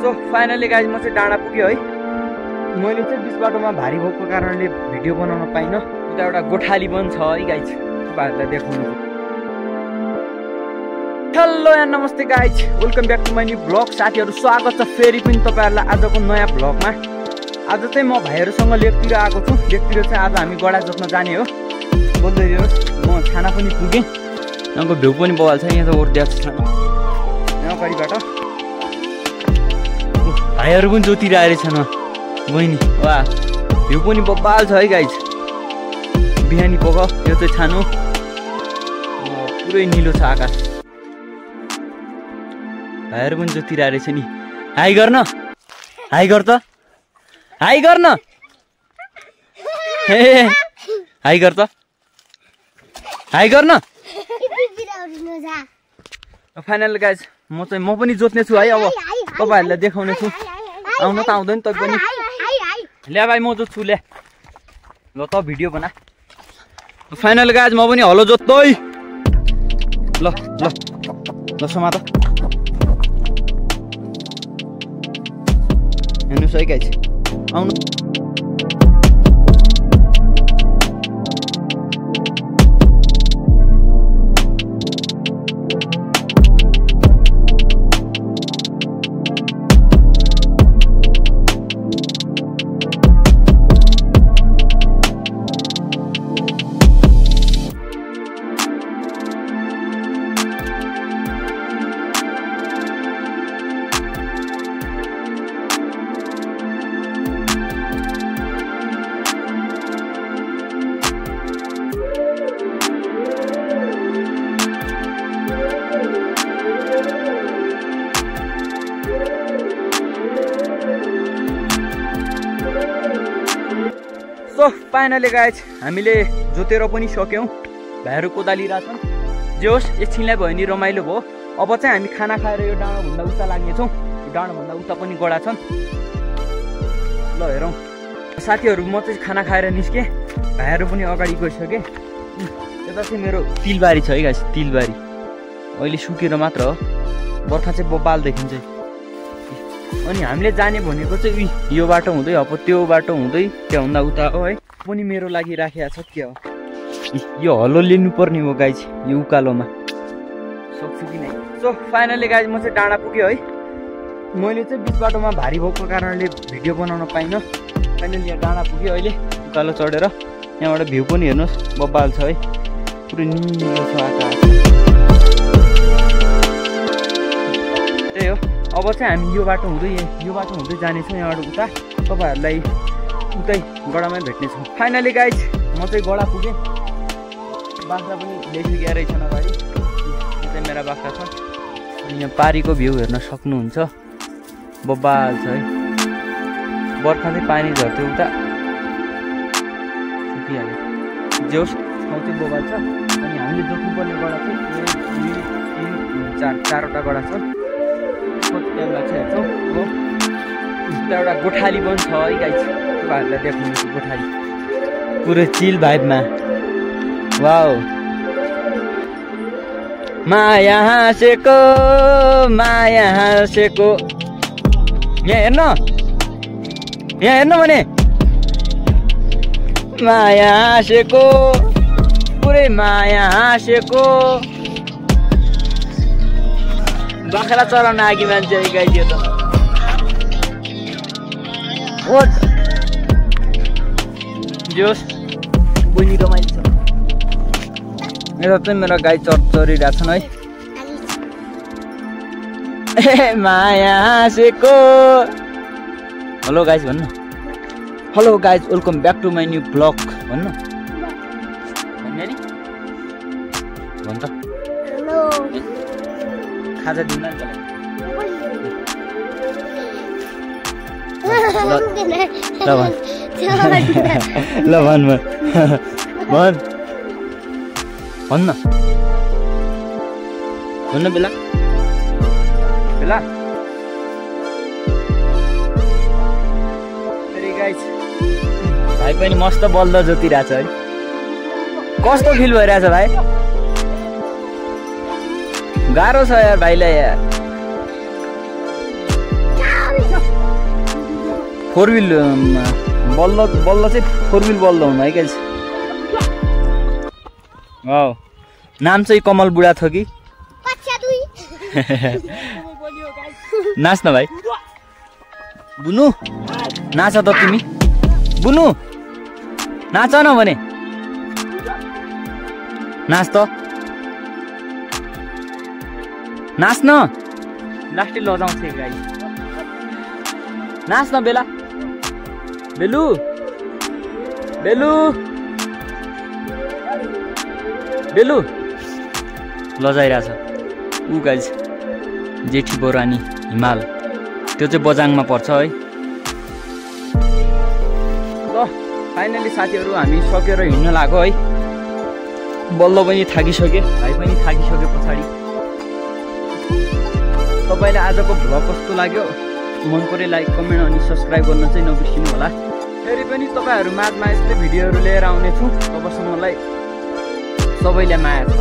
So finally guys म चाहिँ डाँडा पुग्यो है। मैले चाहिँ बिच बाटोमा भारी भएको कारणले भिडियो बनाउन पाइनँ। उता एउटा गोठाली पनि छ है गाइज, तपाईँहरूलाई देखाउनु। हेलो एन्ड नमस्ते guys, welcome back to my new vlog. साथीहरू स्वागत छ फेरि पनि तपाईँहरूलाई आजको नयाँ ब्लगमा। आज चाहिँ म भाइहरूसँग लेकतिर आएको छु। लेकतिर चाहिँ आज हामी गडा जोत्न जाने हो। बोल्दै दिनुहोस्, म छाना पनि पुगेँ। यहाँको भ्यू पनि बवाल छ। यहाँ चाहिँ ओर्दिएको छ यहाँ अगाडिबाट। भाइहरू पनि जोतिरहेको छन् बहिनी। वा भ्यू पनि बवाल छ है गाइज। बिहानी पख यो चाहिँ छानो पुरै निलो छ आकाश। भाइहरू पनि जोतिरहेको रहेछ नि। हाई गर्न, हाई गर त, हाई गर्न, हे हाई गर त, हाई गर्न। फाइनल गाइज म पनि जोत्ने छु है। अब तपाईँहरूलाई देखाउने छु। आउन त आउँदैन तै पनि। ल्या भाइ म जोत्छु, ल्या ल त भिडियो बना। फाइनल गाइज म पनि हलो जोत्दै। ल ल ल समात हेर्नुहोस् है गाइज, आउनु। सो फाइनली गाइज हामीले जोतेर पनि सक्यौँ। भाइहरू कोदाली रहेछन्। जे होस् एकछिनलाई भयो नि रमाइलो भयो। अब चाहिँ हामी खाना खाएर यो डाँडाभन्दा उता लाग्नेछौँ। डाँडाभन्दा उता पनि गडा छन्। ल हेरौँ। साथीहरू म चाहिँ खाना खाएर निस्केँ। भाइहरू पनि अगाडि गइसकेँ। यता चाहिँ मेरो तिलबारी छ है गाइज, तिलबारी। अहिले सुकेर मात्र हो, बर्खा चाहिँ बबाल देखिन्छ। अनि हामीले जाने भनेको चाहिँ यो बाटो हुँदै अब त्यो बाटो हुँदै त्यहाँभन्दा उता हो है। पनि मेरो लागि राखेको छ क्या हो। यो हलो लिनुपर्ने हो गाइज यो उकालोमा। सक्छु कि नै। सो फाइनली गाइज म चाहिँ डाँडा पुग्यो है। मैले चाहिँ बिच बाटोमा भारी भएको कारणले भिडियो बनाउन पाइनँ। फाइनली यहाँ डाँडा पुग्यो अहिले उकालो चढेर। यहाँबाट भ्यू पनि हेर्नुहोस् बबाल छ है, पुरै निलो छ आकाश। त्यही हो। अब चाहिँ हामी यो बाटो हुँदै जानेछौँ यहाँबाट उता। तपाईँहरूलाई उतै गडामै भेट्नेछौँ। फाइनली गाइज म चाहिँ गडा पुगेँ। बाख्रा पनि ल्याइसकेको रहेछन् अगाडि। यो चाहिँ मेरा बाख्रा छ। अनि यहाँ पारीको भ्यू हेर्न सक्नुहुन्छ, बबाल छ है। बर्खा चाहिँ पानी झर्थ्यो उता, सुकिहाल्यो। जे होस् ठाउँ चाहिँ बबाल छ। अनि हामीले जोत्नुपर्ने गडा चाहिँ 1 2 3 4 चारवटा गडा छ। एउटा गोठाली पनि छ है गाइज, तपाईँहरूलाई देखाउनु छु। गोठाली पुरै चिल भाइबमा। वाउ माया हाँसेको, माया हाँसेको। यहाँ हेर्नु भने माया हाँसेको, पुरै माया हाँसेको। बाख्रा चराउन आगी मान्छे है गाइज। यो त जोस् बहिनी रमाइलो छ। यता चाहिँ मेरो गाई चरिरहेछन् है। ए माया हाँसेको। हेलो गाइज भन्नु। Hello guys, welcome back to my new vlog भन्नु। भन्ने नि भन् त। खाजा दिनु ल भन् ल भन् भन् भन्न भन्न बेला बेला। भाइ पनि मस्त बल्द जोतिरहेछ है। कस्तो फिल भइरहेछ भाइ? गाह्रो छ यार भाइलाई यार। 4 व्हिल बल्ल चाहिँ 4 व्हिल बल्ल हुनु है गाइस। वाउ नाम चाहिँ कमल बुढा थियो कि नाच न भाइ बुनु नाच त तिमी बुनु नाच न भने नाच त नाच न लास्टै लजाउँछ गाई नाच न बेला बेलु बेलु बेलु लजाइरहेछ ऊ गाइज जेठी बोरानी हिमाल त्यो चाहिँ बजाङमा पर्छ है। ल फाइनली साथीहरू हामी सकेर हिँड्न लाग्यो है। बल्ल पनि थाकिसके भाइ पनि थाकिसके पछाडि तपाईँलाई आजको भ्लग कस्तो लाग्यो मन परे लाइक कमेन्ट अनि सब्सक्राइब गर्न चाहिँ नबिर्सिनु होला। फेरि पनि तपाईँहरू माझमा यस्तै भिडियोहरू लिएर आउनेछु। तबसम्मलाई सबैलाई माया छ।